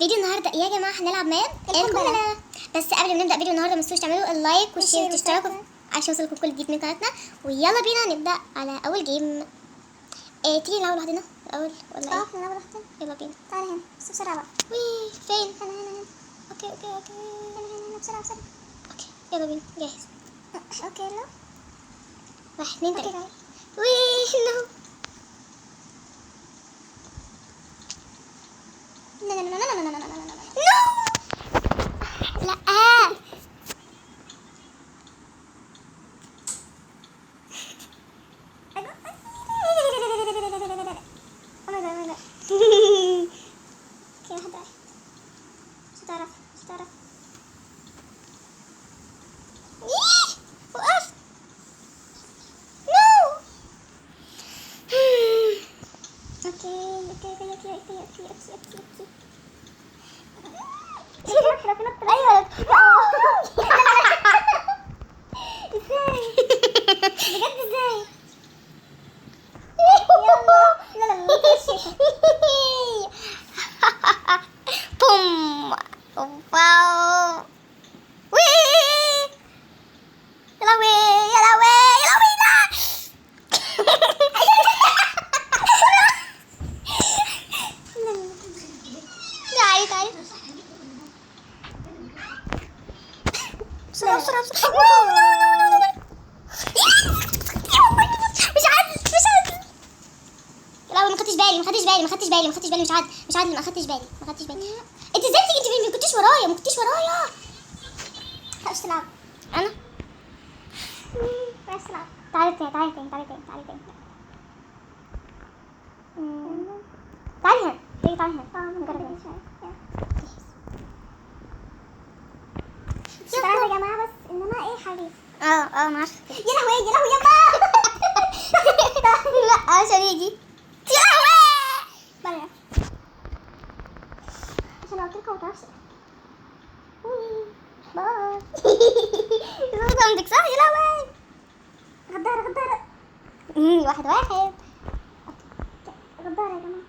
فيديو النهارده يا جماعة هنلعب map القنبله. بس قبل ما نبدا فيديو النهارده ما تنسوش تعملوا ال like وال share وتشتركوا عشان يوصلكم كل جديد من قناتنا. ويلا بينا نبدا على اول game. إيه تيجي نلعب لوحدنا الاول ولا ايه؟ اه نلعب لوحدنا. يلا بينا. تعالى هنا بس بسرعة بقى. وي فين؟ هنا هنا هنا. okay okay okay هنا هنا هنا بسرعة بسرعة. okay يلا بينا، جاهز؟ okay يلا. 1 2 okay 3. تعالى. وي no. لا لا لا لا لا لا لا لا لا. no لا. Oh my god, oh my god. okay واحدة واحدة. مش هتعرف مش هتعرف. إيه، وقفت. no. okay okay okay okay okay okay okay okay okay. لو في نط. ايوه. ازاي؟ بجد ازاي؟ يلا لا لا لا. بوم wow وي يا لهوي يا لهوي يا لهوي. لا تعالي تعالي بسرعة بسرعة بسرعة. no no no no. مش عادل مش عادل. لا ما خدتش بالي ما خدتش بالي ما خدتش بالي ما خدتش بالي. مش عادل مش عادل. ما خدتش بالي ما خدتش بالي. انت ازاي بتيجي؟ انت ما كنتيش ورايا ما كنتيش ورايا. مش تلعب. انا مش تلعب. تعالي تاني تعالي تاني تعالي تاني تعالي تاني. تعالي هنا تيجي تعالي هنا. اه نجرب نجرب هنا. شوية. مش عارفة يا جماعة بس ان انا ايه حريف. اه اه انا عارفه. يا لهوي يا لهوي يما. لا عشان يجي. يا لهوي. بره عشان قلت لكم ما تعرفش. bye. صوت عندك صح؟ يا لهوي. غدارة غدارة. 1-1. غدارة يا جماعة.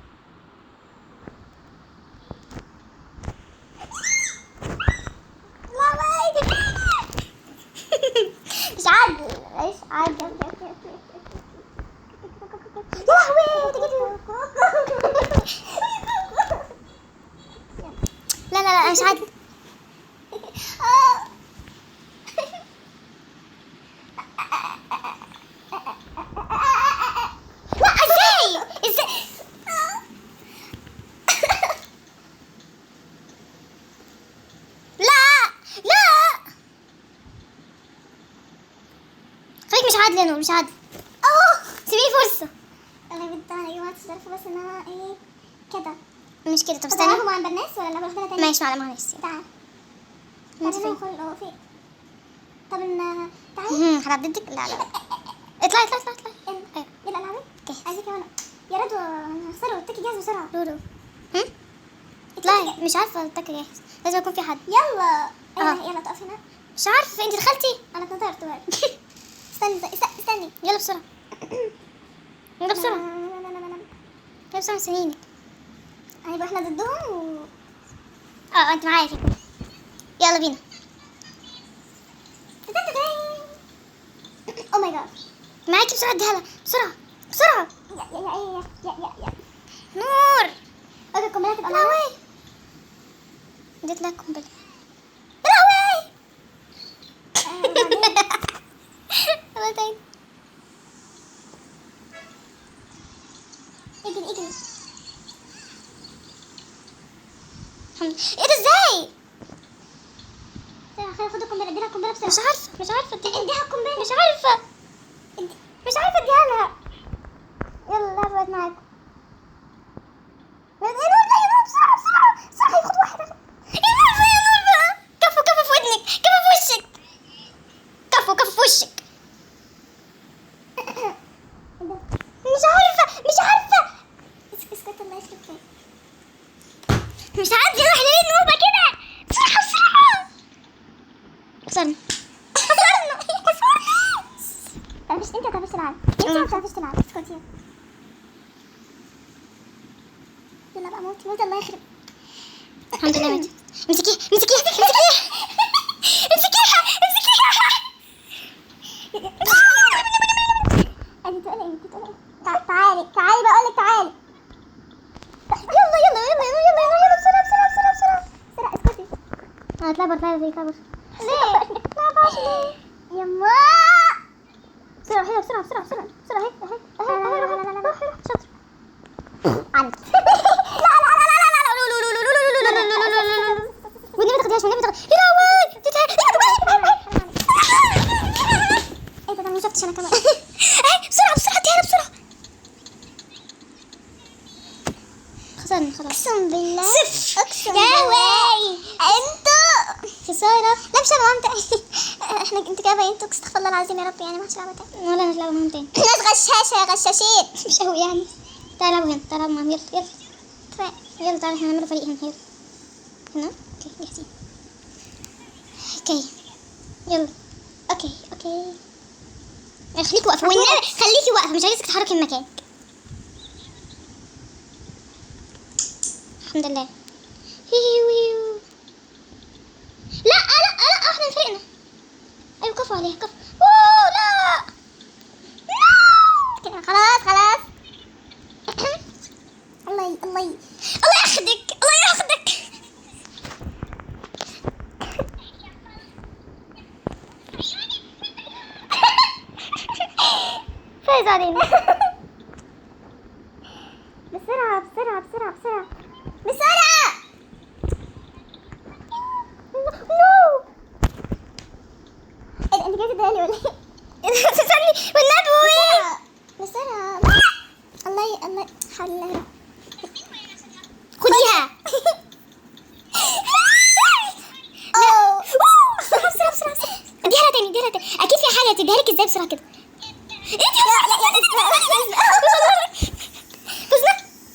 مش عادل مش عادل. يا لهوي. لا لا لا مش عادل. لا ازاي ازاي؟ لا لا خليك. مش عادل يا نور مش عادل. سيبيني فرصة. انا بنت انا يا جماعة مش عارفة بس ان انا ايه كده. مش كده. طب طب استني. العبوا مع البنات ولا نلعب لوحدنا تاني؟ ماشي معلش. تعال انت تعالى فين؟ ندخل. هو فين؟ طب تعالي. هلعب ضدك؟ لا لا اطلعي اطلعي اطلعي اطلعي. ايوه يلا العبي. جاهز. عايزك يا يا رضوى هخسره. التكي جاهز بسرعة. رورو اطلعي. مش عارفة التك جاهز. لازم يكون في حد. يلا. اه. يلا تقف هنا. مش عارفة انت دخلتي. انا اتنطرت بقى. استني استني. يلا بسرعة يلا بسرعة لا لا لا لا. يلا بسرعة سنينك. هيبقى احنا ضدهم و اه انت معايا كده. يلا بينا. oh my god. معاكي بسرعة اديها لها بسرعة بسرعة. يا يا يا يا يا يا. نور. okay القنبلة تبقى يا معانا. لهوي. اديت لها قنبلة. يا لهوي. يلا تاني. اجري اجري. الحمد لله. ايه ده ازاي؟ خد القنبلة. اديلها القنبلة بسرعة. مش عارفة مش عارفة اديها القنبلة. مش عارفة مش عارفة اديها لها. يلا اللعبة بقت معاكم. يا نور لا يا نور بسرعة بسرعة بسرعة. هياخد واحدة. يا نور يا نور بقى. كفو كفو في ودنك كفو في وشك كفو كفو في وشك. مش عارفة مش عارفة. اسكت الله يخرب بيتك. مش عارفة. يلا احنا ليه نوبة كده؟ بسرعة بسرعة. خسرنا خسرنا خسرنا. تعرفش انت ما تعرفش تلعب. انت ما بتعرفيش تلعب. اسكتي يلا بقى. موتي موتي الله يخرب. الحمد لله ماتت. امسكيها امسكيها امسكيها امسكيها امسكيها. انت تقولي ايه؟ انت تقولي ايه؟ تعالي تعالي بقول لك تعالي. يلا يلا يلا يلا يلا يلا بسرعة بسرعة بسرعة بسرعة بسرعة. اسكتي. اطلع بره اطلع بره اطلع بره. ليه؟ ليه؟ يما بسرعة هي بسرعة بسرعة بسرعة بسرعة اهي اهي اهي اهي. لا لا لا لا. روح روح شاطر عليك. لا لا لا لا لا لا لا لا لا لا لا. والنبي ما تاخديهاش، والنبي ما تاخديهاش. يا لهوي. ايه ده؟ انا ما شفتش انا كمان. اهي بسرعة بسرعة اديها لها بسرعة. خسرنا خلاص. اقسم بالله صفر. اقسم يا بالله لهوي. انتوا خسارة. لا مش هلعب معاهم تاني. احنا انتوا كده بينتوا. استغفر الله العظيم يا رب، يعني ما هلعب تاني. ولا نلعب معاهم تاني. ناس غشاشه يا غشاشين. مش قوي يعني. تعالوا العبوا هنا، تعالوا العبوا معاهم. يلا يلا يلا تعالوا، احنا هنعمل فريق هنا. يلا هنا. okay جاهزين. okay يلا. okay okay خليكي واقفة والنبي، خليكي واقفة، مش عايزك تتحركي من مكانك. الحمد لله. هيو هيو. لا لا لا احنا فرقنا. ايوه كفو عليها كفو. اوه لا كده خلاص خلاص. الله الله الله ياخدك الله ياخدك. فاز علينا. بسرعة بسرعة بسرعة بسرعة بسرعة. no ايه ده؟ انت جاية تديها لي ولا ايه؟ استني والنبي. بسرعة الله الله حول الله. خديها. لا بسرعة بسرعة بسرعة بسرعة. اديها لها تاني، اديها لها تاني. اكيد في حاجة تديها لك ازاي بسرعة كده. فزنا.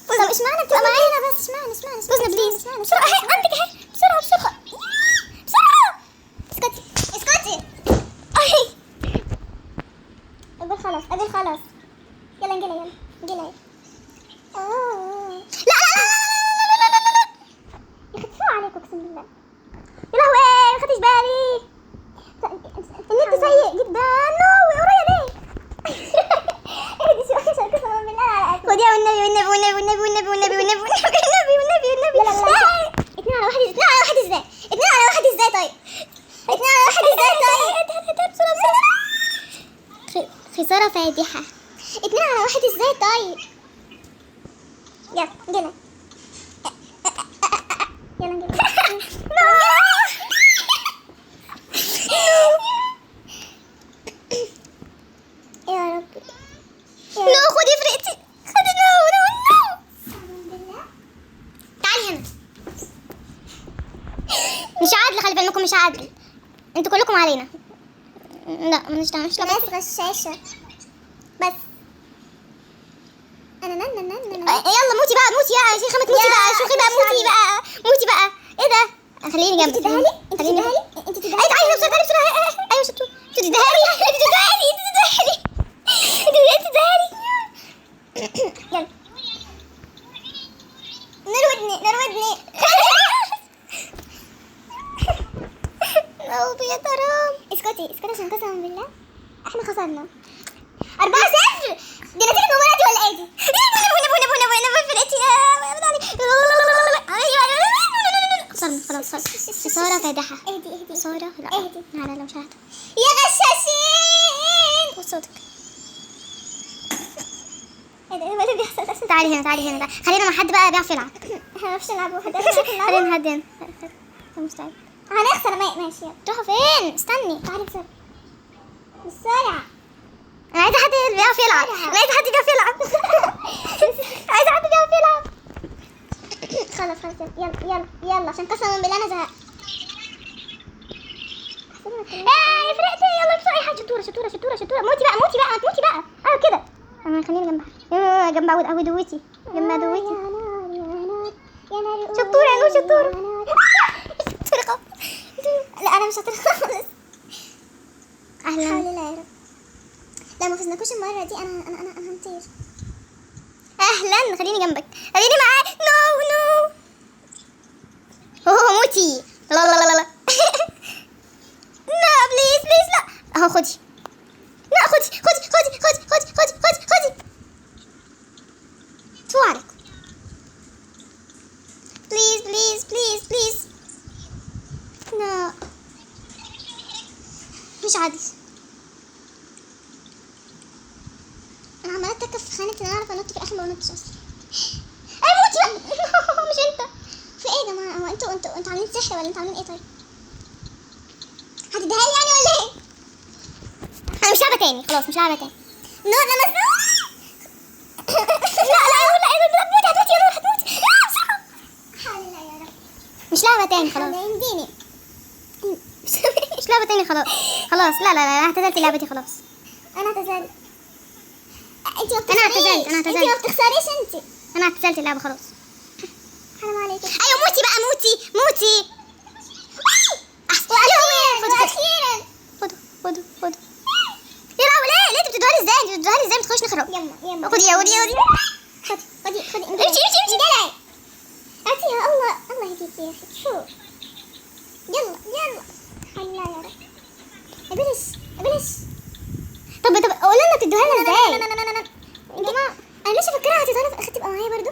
طب اشمعنى بتبقى معانا بس؟ اشمعنى اشمعنى فزنا please. اشمعنى؟ بسرعة اهي عندك اهي. بسرعة بسرعة بسرعة. اسكتي اسكتي. اهي. اقول خلاص اقول خلاص. يلا انجلي يلا انجلي. لا لا لا لا لا لا لا. يخفوا عليك اقسم بالله. يا لهوي ما خدتش بالي. النت سيء جدا. no ورايا ليه؟ اهدي شوية عشان قسما بالله على قد. خديها والنبي والنبي والنبي والنبي والنبي والنبي والنبي والنبي والنبي والنبي. لا لا لا. 2 على 1، 2 على 1 ازاي؟ 2 على 1 ازاي؟ طيب 2 على 1 ازاي؟ طيب بسرعة بسرعة. خسارة فادحة. 2 على 1 ازاي طيب؟ يلا انجلي يلا انجلي. no يا رب. no خدي فرقتي خدي. no no no. بالله. تعالي هنا. مش عادل، خلي بالكم مش عادل. انتوا كلكم علينا. لا مش دعوة مش دعوة. ناس غشاشة بس. انا نن نن نن نن. يلا موتي بقى موتي يا شيخة، ما تموتي بقى شوخي بقى موتي بقى موتي بقى. ايه ده؟ خليني جنبك. انت تديها لي؟ انت خليني تديها لي؟ انت تديها اي تعالي هنا بسرعة تعالي بسرعة. ايوه شطور. انت تديها لي انت تديها لي انت تديها لي انت تديها لي. يلا نور ودني نور ودني. no يا ترام. اسكتي اسكتي عشان قسما بالله احنا خسرنا 4-0. دي نتيجة المباراة دي ولا ايه دي؟ خسرنا خلاص خلاص. خسارة فادحة. اهدي اهدي خسارة. لا اهدي. لا لا لا مش ههدى. يا غشاشين. وصوتك. ايه ده؟ ايه اللي بيحصل؟ تعالي هنا تعالي هنا تعالي. خلينا مع حد بقى بيعرف يلعب. احنا ما بنعرفش نلعب وحدنا. نلعب. خلينا حد هنا. أنا مستعد. هنخسر. ماشي يلا. تروحوا فين؟ استني. تعالي بسرعة بسرعة. انا عايزه حد بيعرف يلعب. انا عايزه حد بيعرف يلعب. عايزه حد بيعرف يلعب. خلاص خلاص يلا يلا يلا عشان قسما بالله انا زهقت. ايه يا فرقتي. يلا بسرعة. اي حاجة. شطوره شطوره شطوره شطوره. موتي بقى موتي بقى موتي بقى. ايوه كده. انا خليني جنبها جنب عدوتي جنب عدوتي. يا نار يا نار يا نار. شطوره يا نور شطوره. يا نار. شطوره. لا انا مش شاطرة خالص. اهلا. حول الله يا رب. لا ما فزناكوش المرة دي. انا انا انا انا همطير. اهلا. خليني جنبك خليني معاك. no no. مفيش عدل. انا عماله اتكف في خانه ان انا اعرف انط، في الاخر ما بنطش اصلا. اي موتي بقى. مش انت. في ايه يا جماعة؟ هو انتوا عاملين سحر ولا انتوا عاملين ايه؟ طيب هتديها لي يعني ولا ايه؟ انا مش لعبه تاني خلاص، مش لعبه تاني. نور انا لا لا لا لا، هتموتي هتموتي يا نور، هتموتي. لا بسرعة. حول الله يا رب. مش لعبه تاني خلاص. يمديني. مش لعبه تاني خلاص خلاص. لا لا لا، انا اعتزلت اللعبة دي خلاص. انا اعتزلت. انت ما أنا اعتزلت، أنا انت اعتزلت. ما بتخسريش انت. انا اعتزلت اللعبة خلاص. حرام عليك. ايوه موتي بقى، موتي موتي. احسن. واخيرا. خدوا خدوا خدوا. يا لهوي، ليه انت بتدوها لي ازاي؟ انت بتدوها لي ازاي؟ ما تخش نخرب. يلا يلا. خدي يا خدي يا خدي. خدي خدي خدي. امشي امشي امشي. انقلعي. اعطيها. الله الله يهديك يا اخي. شو؟ يلا يلا. حول الله يا رب. ابلش ابلش. طب قول لنا بتدوها لنا ازاي؟ لا لا لا لا. يا جماعة انا ليش افكرها هتدوها لنا في الاخر تبقى معايا برضو؟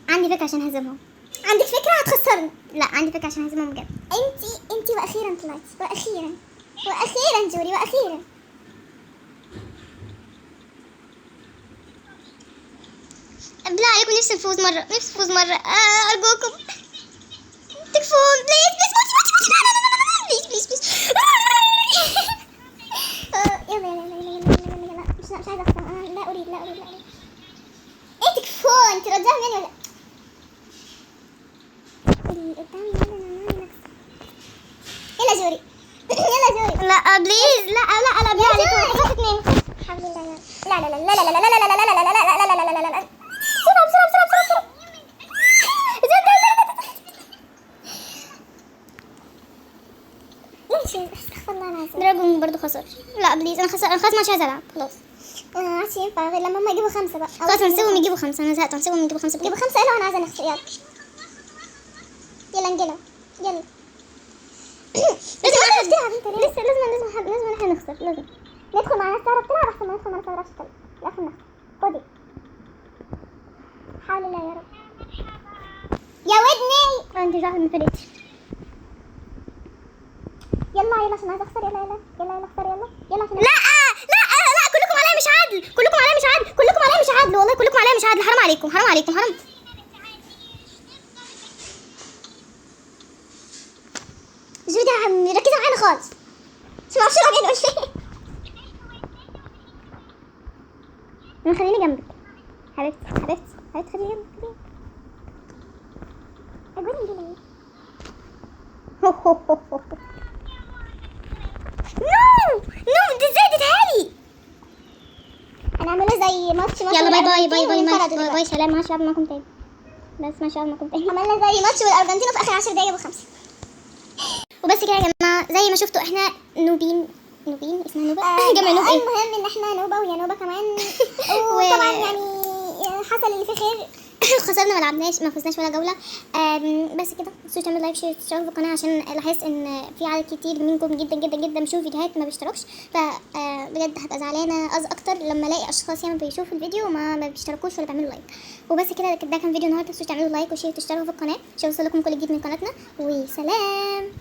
عندي فكرة عشان هزمهم. عندك فكرة هتخسرني. لا عندي فكرة عشان هزمهم بجد. انت واخيرا طلعتي، واخيرا واخيرا جوري، واخيرا. بالله عليكم نفسي نفوز مرة، نفسي نفوز مرة. أرجوكم تكفون، please please. موتي موتي موتي. لا لا لا لا، please please please. يلا يلا يلا يلا يلا يلا. مش عايزه اخسر انا. لا اريد لا اريد لا اريد. ايه تكفون ترجعهم يعني ولا اللي قدامي؟ يلا انا نكسب. يلا جوري. يلا جوري. لا please، لا لا لا، بالله عليكم. خلاص اتنين. حول الله يا رب. لا لا لا لا لا لا لا لا لا لا لا لا لا لا لا لا. بسرعة بسرعة بسرعة بسرعة بسرعة. ليش؟ استغفر الله العظيم. دراجون برضو خسر. لا please، انا خسر، انا خلاص مش عايزه العب خلاص. انا ما عادش ينفع غير لما هم يجيبوا 5 بقى. خلاص هنسيبهم يجيبوا 5. انا زهقت، هنسيبهم يجيبوا 5. يجيبوا 5. يلا انا عايزه نخسر. يلا يلا انجلوا يلا. لازم تعرف تلعب انت ليه؟ لسه لازم لازم لازم احنا نخسر. لازم ندخل مع ناس تعرف تلعب احسن ما ندخل مع ناس ما تعرفش تلعب. في الاخر نخسر. خدي. حول الله يا رب. يا ودني. انت مش واحد من فرقتي. يلا يلا عشان عايزه اخسر. يلا يلا يلا يلا اخسر. يلا يلا عشان لا لا لا، كلكم عليا مش عدل، كلكم عليا مش عدل، كلكم عليا مش عدل، والله كلكم عليا مش عدل. حرام عليكم حرام عليكم حرام. جودي مركزه معانا خالص. مش معرفش العب يعني ولا ايه. انا خليني جنبك حبيبتي حبيبتي حبيبتي، خليني جنبك خليني. اقول انجلي. no no، انت ازاي اديتها لي؟ هنعمله زي ماتش يلا bye bye bye bye والأرجنتين bye bye، سلام. مش هلعب معاكم تاني، بس مش هلعب معاكم تاني. عملنا زي ماتش والارجنتين وفي اخر 10 دقايق جابوا 5. وبس كده يا جماعة، زي ما شفتوا احنا نوبين، نوبين اسمها نوبه. جمع noob ايه؟ المهم ان احنا نوبه ويا نوبه كمان. وطبعا يعني حصل اللي فيه خير. خسرنا، ما لعبناش، ما فزناش ولا جولة. بس كده، ما تنسوش تعملوا like share تشتركوا في القناة، عشان لاحظت ان في عدد كتير منكم جدا جدا جدا بيشوف فيديوهات ما بيشتركش. ف بجد هبقى زعلانة اكتر لما الاقي اشخاص يعني بيشوفوا الفيديو وما بيشتركوش ولا بيعملوا like. وبس كده، ده كان فيديو النهارده. ما تنسوش تعملوا like و share وتشتركوا في القناة عشان يوصلكم كل جديد من قناتنا. وسلام.